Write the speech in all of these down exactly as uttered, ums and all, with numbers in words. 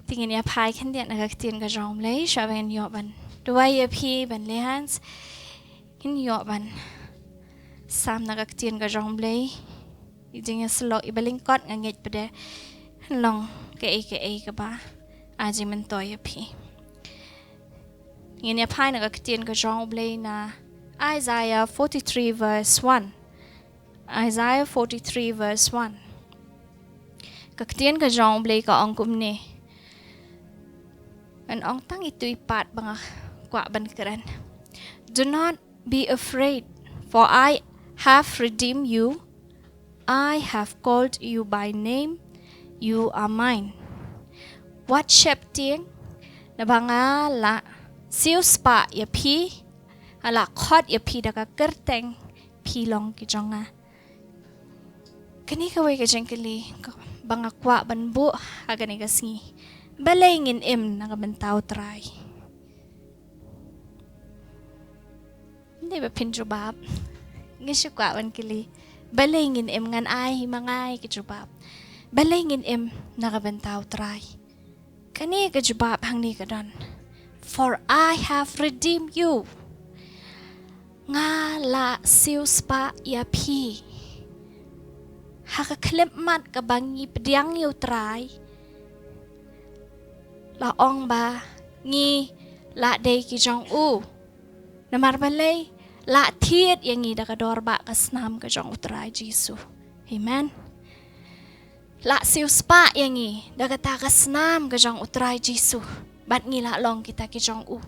Te ngin ïa phai khyndiat na ka ktien ka jong U Blei, sha ba ngin ïoh ban duwai ïa phi ban leh hangne. Ngin ïoh ban sam na ka ktien ka jong U Blei. I jingïasyllok iba lyngkot nga ngeit pat de kan long kaei kaei kaba ai jingmyntoi ïa phi. Ngin ïa phai na ka ktien ka jong U Blei na Isaiah forty-three verse one. Isaiah forty-three verse one. Ka ktien ka jong U Blei ka ong kumne. Ngan ong tang itu i pat ba nga kwah ban kren. Do not be afraid, for I have redeemed you. I have called you by name. You are mine. Wat sheptieng, naba nga la siewspah ïa phi, nga la khot ïa phi da ka kyrteng, phi long ki jong nga. Kane kawei ka jingkylli kaba nga kwah ban buh ha kane ka sngi. Balei ngin im na ka bynta U Trai? Ym dei ba phin jubab. Nga shu kwah ban kylli. Balei ngin im? Ngan ai ma nga ki jubab. Balei ngin im na ka bynta U Trai? Kane ka jubab hangne ka don. For I have redeemed you. Nga la siewspah ïa phi. Ha ka khyllipmat kaba ngi pdiang ïa U Trai, la ong ba ngi la dei ki jong u. Namar balei? La thied ïa ngi da ka dor ba ka snam ka jong U Trai Jisu. Amen. La siewspah ïa ngi da kata ka snam ka jong U Trai Jisu. Bad ngi la long kita ki jong u.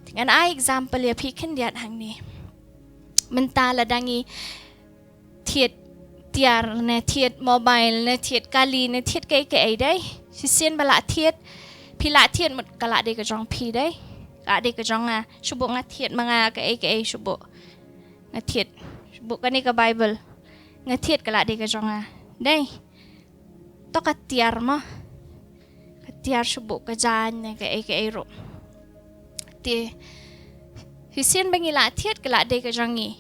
Te ngan ai example ïa phi khyndiat hangne. Mynta lada ngi thied tiar, ne thied mobile, ne thied kali, ne thied kaei kaei dei. Shisien ba la thied, phi la thied mut ka la dei ka jong phi dei. Ka la dei ka jong nga, shu buh nga thied ma nga kaei kaei shu buh. Nga thied, shu buh kane ka Bible. Nga thied ka la dei ka jong nga. Dei. To ka tiar mo. Ka tiar shu buh ka jaiñ ne kaei kaei ruh. Te shisien ba ngi la thied ka la dei ka jong ngi.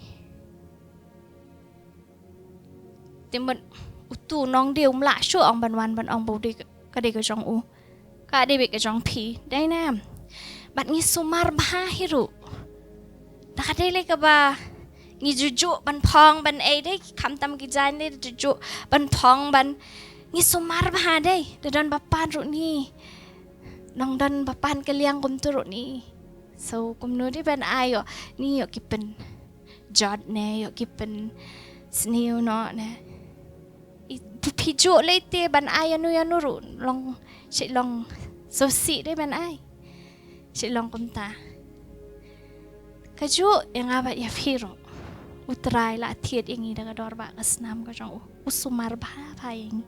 Te mut utu u nongdie um lah shuh ong ban wan ban ong ba u dei ka, ka dei ka jong u. Ka dei beit ka jong phi, dei ne em? Bad ngi sumar bha hi ruh. Da ka dei lei kaba ngi juh juh ban phong ban ei dei, khamtam ki jaiñ dei juh juh ban phong ban, ngi sumar bha dei, da don ba pan ruh ni. Nang don ba pan ka liang kumtu ruh ni. So kumno dei ban ai ïoh, ni ïoh ki pynjot ne, ïoh ki pynsniew noh ne. I, phi juh lei te ban ai ïano ïano ruh long, shi long sngewsih dei ban ai. Shi long kumta. Kajuh ïa nga bad ïa phi ruh. U Trai la thied ïa ngi da ka dor ba ka snam ka jong u. U sumar bha bha ïa ngi.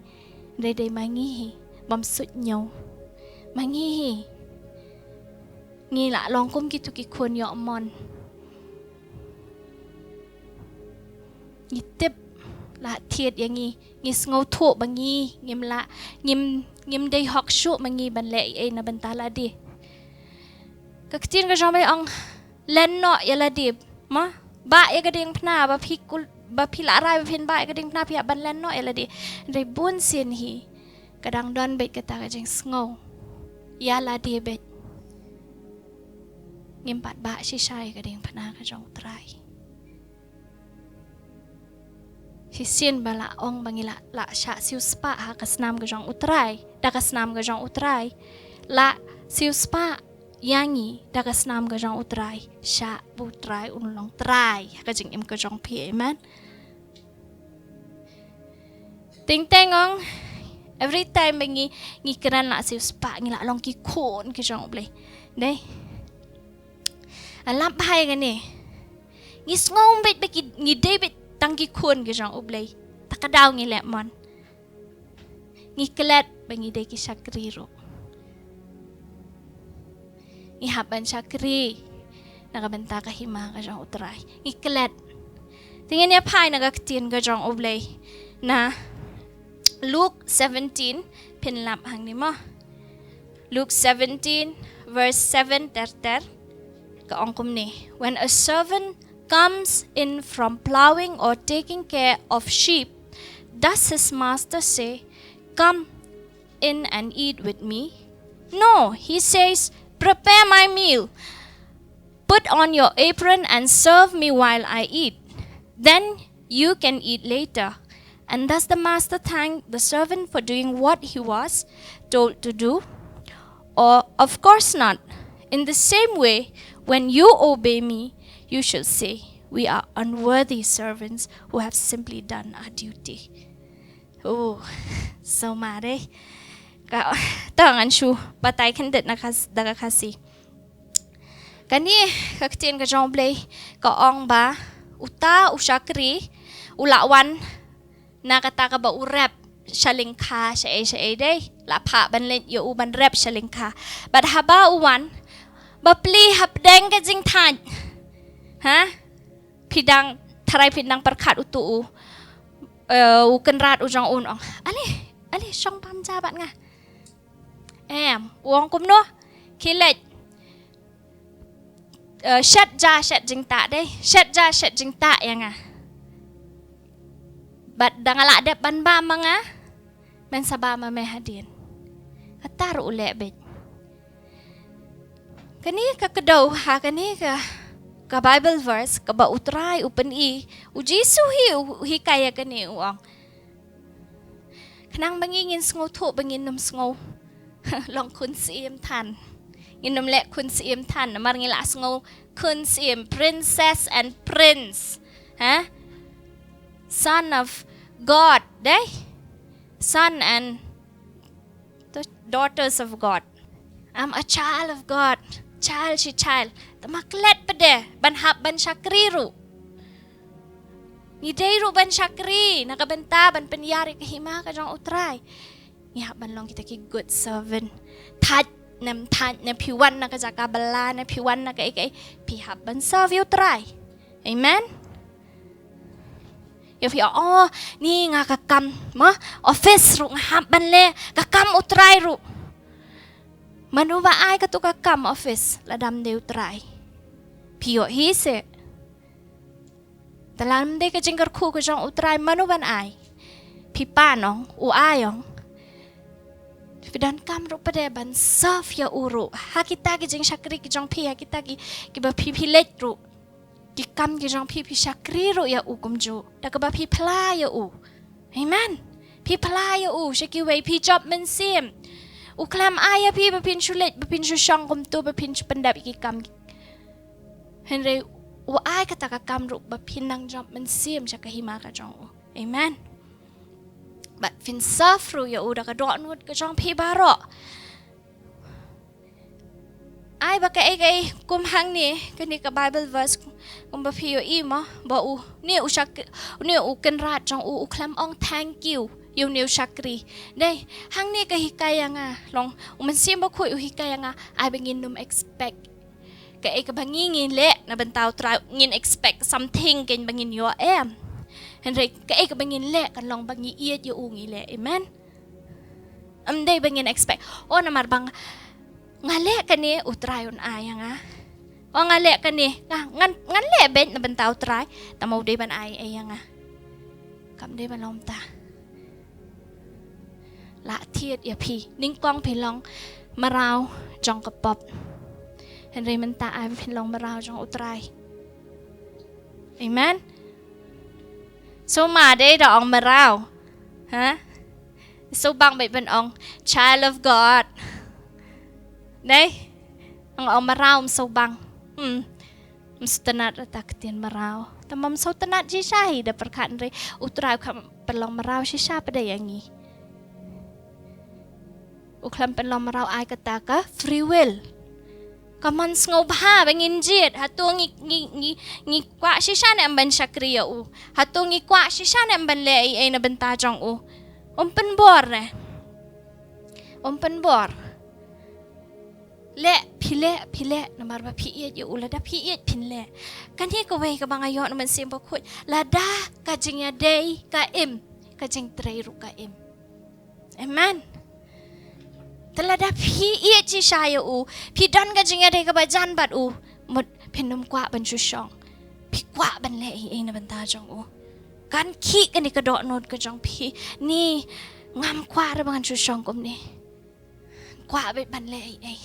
Dei dei ma ngi hi bym suidñiew. Ma ngi hi. Ngi la long kum kitu ki khun ïoh mon. Ngi tip la thied ïa ngi, ngi sngewthuh ba ngi ngim lah, ngim, ngim dei hok shuh ma ngi ban leh ei ei na bynta lade. Ka ktien ka jong U Blei ong len noh ïa lade, ma, bah ïa ka diengphna, ba phi kul, ba phi lah rai ba phin bah ïa ka diengphna, phi hap ban len noh ïa lade. Hynrei bun sien hi ka dang don beit kata ka jingsngew ïa lade beit. Ngim pat bah shisha ïa ka diengphna ka jong U Trai. Shisien ba la ong ba ngi la, la shah siewspah ha ka snam ka jong U Trai, da ka snam ka jong U Trai. La siewspah ïa ngi da ka snam ka jong U Trai, shah ba U Trai un long Trai ha ka jingim ka jong phi, amen. Teng teng ong, every time ba ngi, ngi kren la siewspah, ngi la long ki khun ki jong U Blei. Dei. Nga lap bha ïa kane. Ngi sngew beit ba ki, ngi dei beit tang ki khun ki jong U Blei. Ta ka daw ngi leh mon. Ngi klet ba ngi dei ki shakri ruh. Ngi hap ban shakri na ka bynta ka hima ka jong U Trai. Ngi klet. Te ngin ïa phai na ka ktien ka jong U Blei na Luke seventeen, phin lap hangne mo. Luke seventeen, verse seven ter ter. Ka ong kumne, "When a servant comes in from plowing or taking care of sheep, does his master say, 'Come in and eat with me'? No, he says, "Prepare my meal. Put on your apron and serve me while I eat. Then you can eat later." And does the master thank the servant for doing what he was told to do? Or, of course not. In the same way, when you obey me, you should say, "We are unworthy servants who have simply done our duty." Oh, so mare. Ka, to ngan shu batai khyndiat na Khas-, da ka Khasi. Kane ka ktien ka jong U Blei ka ong ba uta u shakri u la wan na kata kaba u rep sha lyngkha shaei shaei dei. La phah ban leit ïa u ban rep sha lyngkha. Bad haba u wan, bapli hapdeng ka jingthait. Ha? Phi dang, tharai phi dang pyrkhat utu u, eh, u kynrad u jong u un ong, "Ale, ale, shong bam ja bad nga." Em, u ong kumno? Khie leit. Eh, shet ja shet jingtah dei. Shet ja shet jingtah ïa nga. Bad da nga la dep ban bam ma nga, men sa bam ma me hadien. Kata ruh u leh beit. Kane ka kdew ha kane ka, ka Bible verse kaba U Trai u pyni, U Jisu hi u hikai ïa kane, u ong, khnang ba ngi ngin sngewthuh ba ngin ym sngew long khun syiem than. Ngin ym leh khun syiem than namar ngi la sngew khun syiem, princess and prince. Ha? Son of God, dei? Son and the daughters of God. I'm a child of God. Child, shi child. Tangba klet pat de ban hap ban shakri ruh. Ngi dei ruh ban shakri na ka bynta ban pynïar ïa ka hima ka jong U Trai. Ngi hap ban long kita ki good servant. Thait ne ym thait, ne phi wan na ka jaka bylla, ne phi wan na kaei kaei, phi hap ban serve ïa U Trai. Amen. Ïa phi, oh, ni nga ka kam, ma, office ruh nga hap ban leh, ka kam U Trai ruh. Mano ba ai katu ka kam office lada ym dei U Trai? Phi ïoh hi se. Te lada ym dei ka jingkyrkhu ka jong U Trai, mano ban ai? Phi pan ong, u ai ong. Phi donkam ruh pat de ban serve ïa u ruh ha kita ki jingshakri ki jong phi, ha kita ki, kiba phi, phi leit ruh. Ki kam ki jong phi, phi shakri ruh ïa u kumjuh da kaba phi phla ïa u. Amen. Phi phla ïa u sha kiwei, phi jop mynsiem. U khlem ai ïa phi ba phin shu leit, ba phin shu shong kumto, ba phin shu pyndep ïa ki kam. Hynrei u ai kata ka kam ruh ba phin nang jop mynsiem sha ka hima ka jong u. Amen. Bad phin serve ruh ïa u da ka dohnud ka jong phi baroh. Ai ba kaei kaei kum hangne, kane ka Bible verse kumba phi ïohi mo, ba u, ne u shak-, ne u kynrad jong u, u khlem ong thank you ïa une u shakri. Dei, hangne ka hikai ïa nga, long U Mynsiem Bakhuid u hikai ïa nga, ai ba ngin ym expect kaei kaba ngi, ngi leh na bynta U Trai, ngin expect something kein ba ngin ïoh, em. Hynrei kaei kaba ngin leh kan long ba ngi ïeit ïa u ngi leh. Amen. Ym dei ba ngin expect, oh, namar ba nga leh kane U Trai un ai ïa nga. Oh, nga leh kane, nga, ngan, ngan leh beit na bynta U Trai, tangba u dei ban ai ei ïa nga. Kam dei ban long kumta. Lah thied ïa phi, nyngkong phi long mraw jong ka pop. Hynrei mynta ai ba phin long mraw jong U Trai. Amen. Sngewma dei da ong mraw. Ha? Sngewbang beit ban ong child of God. Dei? Ong, ong mraw ym sngewbang. Hmm. Ym sngewtynnat da ka ktien mraw. Tangba ym sngewtynnat shisha hi da pyrkhat, hynrei U Trai u kham pynlong mraw shisha pat de ïa ngi. U khlem pynlong mraw, ai kata ka free will. Ka mon sngewbha ba ngin jied, hato ngi, ngi, ngi, ngi kwah shisha ne em ban shakri ïa u? Hato ngi kwah shisha ne em ban leh ei ei na bynta jong u? Ym pynbor ne? Ym pynbor. Leh, phi leh, phi leh namar ba phi ïeit ïa u, lada phi ïeit phin leh. Kane kawei kaba nga ïoh na U Mynsiem Bakhuid, lada ka jingïadei ka im, ka jingtrei ruh ka im. Amen. Te lada phi ïeit shisha ïa u, phi don ka jingïadei kaba jan bad u, mut phin ym kwah ban shu shong. Phi kwah ban leh ei ei na bynta jong u. Kan khih kane ka dohnud ka jong phi, ni ngam kwah re ba ngan shu shong kumne. kwah beit ban leh ei ei.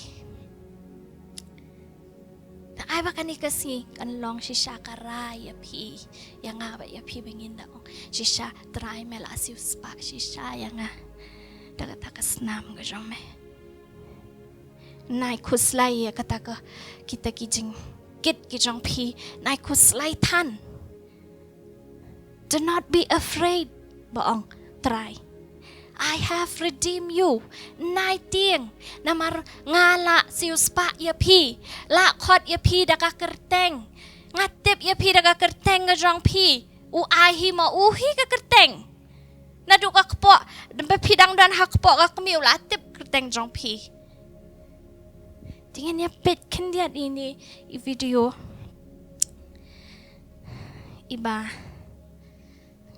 Te ai ba kane ka sngi kan long shisha ka rai ïa phi, ïa nga bad ïa phi ba ngin da ong shisha, Trai me la siewspah shisha ïa nga da kata ka snam ka jong me. Nai khuslai ïa kata ka, kita ki jingkit ki jong phi, nai khuslai than. Do not be afraid, ba ong Trai. I have redeemed you. Nai tieng, namar nga la siewspah ïa phi, la khot ïa phi da ka kyrteng. Nga tip ïa phi da ka kyrteng ka jong phi. U ai hi ma u hi ka kyrteng. Naduh ka kpoh, ba phi dang don ha kpoh ka kmie u la tip kyrteng jong phi. Te ngin ïa peit khyndiat ïa ine i video. Iba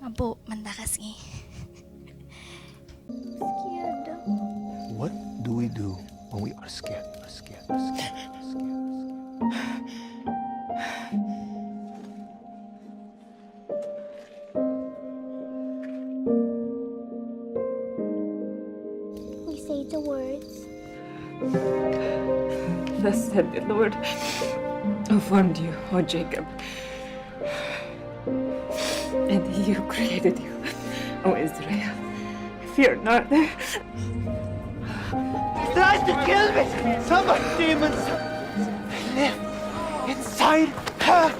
nga buh mynta ka sngi. Scared. What do we do when we are scared? Scared, scared, scared, scared. We say the words. Thus said the Lord, who formed you, O Jacob, and he who created you, O Israel. Fear not. He tries to kill me. Some demons live inside her.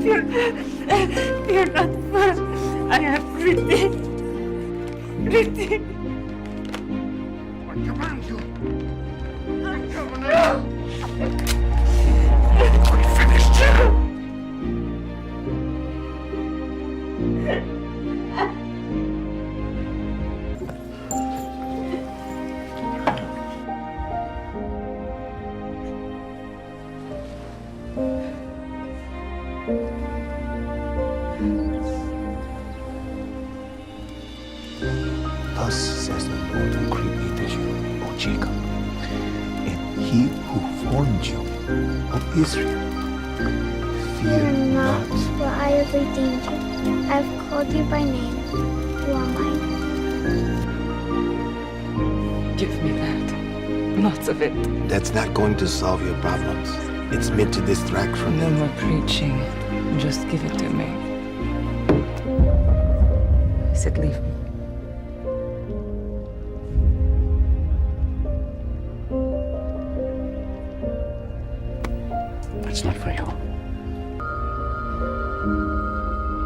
Fear, fear not, for I have redeemed, redeemed. I command you. Thus says the Lord who created you, O Jacob, and he who formed you, O Israel. Fear not, for I have redeemed you. I have called you by name. You are mine. Give me that. Lots of it. That's not going to solve your problems. It's meant to distract from No more preaching. Just give it to me. He said, "Leave me." It's not for you.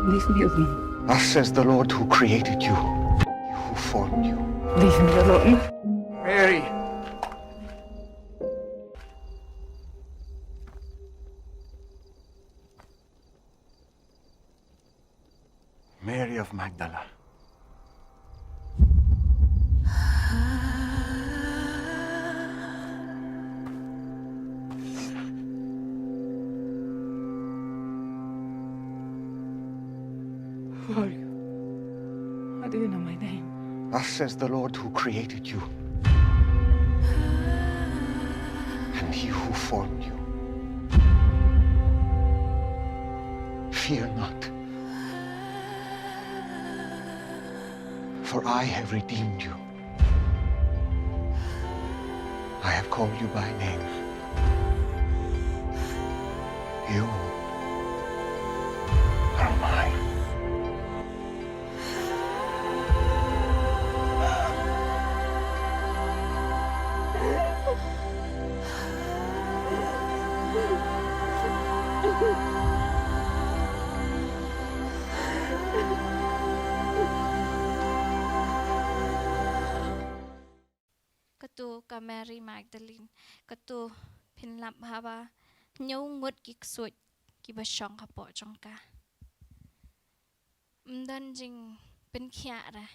Leave me alone. Thus says the Lord who created you, who formed you. Leave me alone. Mary. Mary of Magdala. Who are you? How do you know my name? Thus says the Lord who created you, and he who formed you. Fear not, for I have redeemed you. I have called you by name. You are mine. Kato ka Mary Magdalene, kato phin lap haba hynñiew ngut ki ksuid kiba shong hapoh jong ka. Ym don jingpynkhiah re.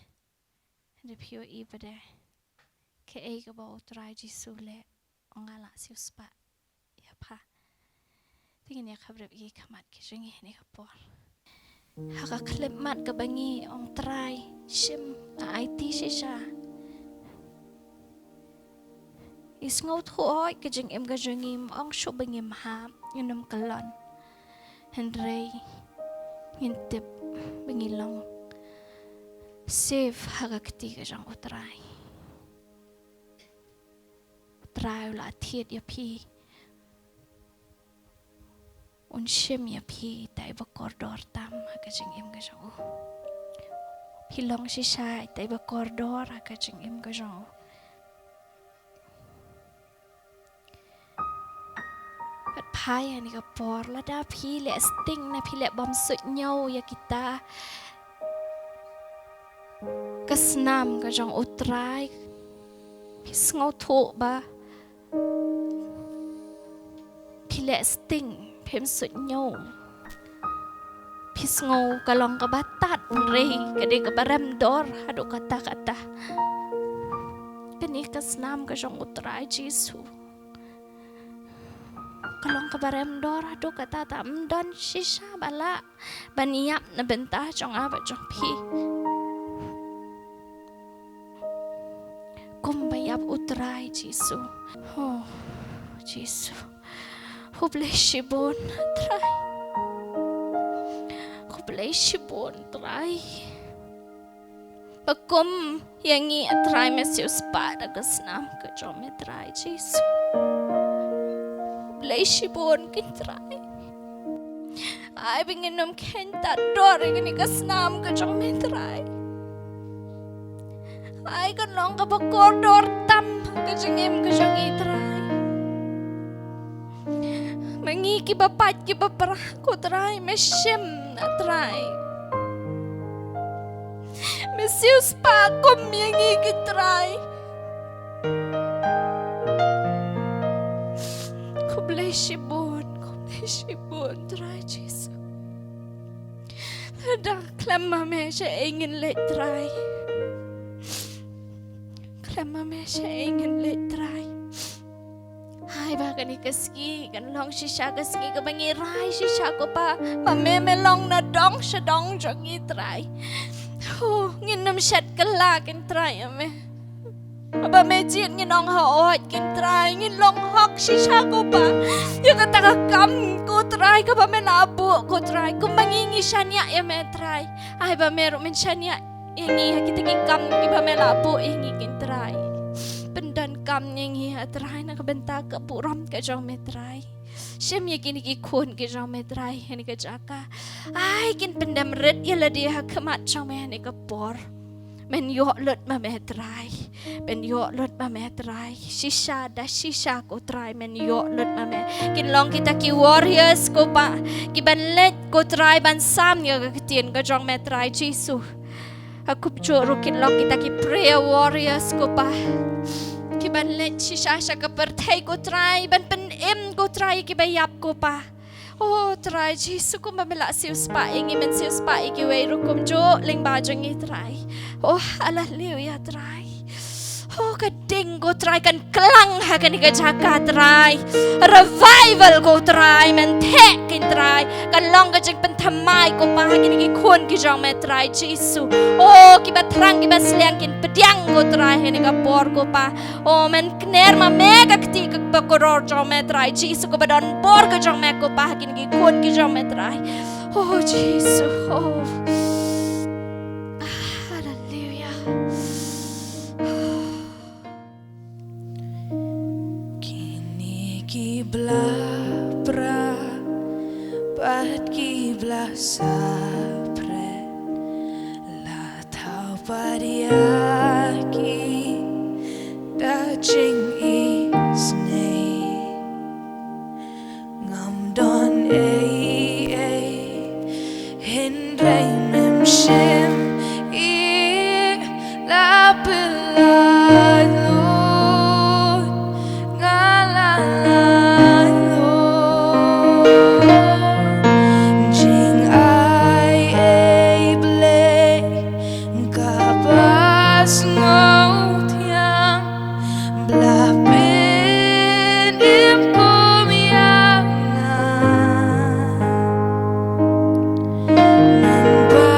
Hynrei phi ïohi pat de kaei kaba u Trai Jisu leh, u ong nga la siewspah ïa pha. Te ngin ïa khaprip ïa ki khmat ki jong ngi ha kane ka por. Ha ka khyllipmat kaba ngi ong Trai, shim, nga aiti shisha. Ngi sngewthuh hooid ka jingim ka jong ngi, ym ong shuh ba ngim hap, ngin ym kyllon. Hynrei ngin tip ba ngi long safe ha ka kti ka jong U Trai. U Trai u la thied ïa phi. Un shim ïa phi ita iba kordor tam ha ka jingim ka jong u. Phi long shisha ita iba kordor ha ka jingim ka jong u. Bad phai ha kane ka por, lada phi leh sting ne phi leh bym suidñiew ïa kita ka snam ka jong U Trai, phi sngewthuh ba phi leh sting, phim suidñiew. Phi sngew ka long kaba tad, hynrei ka dei kaba rem dor haduh katta katta. Kane ka snam ka jong U Trai Jisu ka long kaba rem dor haduh katta katta, ym don shisha ba lah ban ïap na bynta jong nga bad jong phi. Kumba ïap U Trai Jisu. Oh, Jisu. Khublei shibun, Trai. Khublei shibun, Trai. Ba kum ïa ngi, a Trai, me siewspah da ka snam ka jong me, Trai Jisu. Khublei shibun, ko Trai. Ai ba ngin ym kheiñ tad dor ïa kane ka snam ka jong me, Trai. Ai kan long kaba kordor tam ka jingim ka jong ngi, Trai. Ma ngi kiba pait kiba pra, ko Trai, me shim, a Trai. Me siewspah kum ïa ngi, ko Trai. Khublei shibun, khublei shibun, Trai Jisu. Lada khlem ma me shaei ngin leit, Trai. Khlem ma me shaei ngin leit, Trai. Ai ba kane ka sngi kan long shisha ka sngi kaba ngi rai shisha, ko Pa, ba me, me long na dong sha dong jong ngi, Trai. Hu, ngin ym shet kylla, ko Trai, ïa me. Ba me jied ngin ong hooid, ko Trai, ngin long hok shisha, ko Pa. Ïa kata ka kam, ko Trai, kaba me la buh, ko Trai, kumba ngi, ngi shaniah ïa me, Trai. Ai ba me ruh men shaniah ïa ngi ha kita ki kam kiba me la buh ïa ngi, ko Trai. Pyndonkam ïa ngi, a Trai, na ka bynta ka burom ka jong me, Trai. Shim ïa kine ki khun ki jong me, Trai, ha kane ka jaka. Ai, kin pyndem rit ïa lade ha khmat jong me ha kane ka por. Men ïoh lut ma me, Trai. Men ïoh lut ma me, Trai. Shisha da shisha, ko Trai, men ïoh lut ma me. Kin long kita ki warriors, ko Pa, kiban leit, ko Trai, ban sam ïa ka ktien ka jong me, Trai Jisu. Ha kumjuh ruh kin long kita ki prayer warriors, ko Pa, kiban leit shisha sha ka pyrthei, ko Trai, ban pynim, ko Trai, kiba ïap, ko Pa. Oh Trai Jisu, kumba me la siewspah ïa ngi, men siewspah ïa kiwei ruh kumjuh lyngba jong ngi, Trai. Oh, haleluya, Trai. Oh, ka ding, ko Trai, kan klang ha kane ka jaka, Trai. Revival, ko Trai, men theh, ko Trai. Kan long ka jingpynthymmai, ko Pa, ha kine ki khun ki jong me, Trai Jisu. Oh, kiba thrang, kiba sliang kin pdiang, ko Trai, ha kane ka por, ko Pa. Oh, men kner ma me ka kti kaba kordor jong me, Trai Jisu, kaba don bor ka jong me, ko Pa, ha kine ki khun ki jong me, Trai. Oh Jisu, oh. Ah, haleluya. Kine ki ba la pra bad ki ba la saphriang, la thaw pat ïa ki da jingïaseng. Ngam don ei ei, hynrei mem shym ïa la pynlait lut, nga la lait lut. Jingai ei Blei, kaba sngewthiang, ba la pynim kum ïa nga. Mynba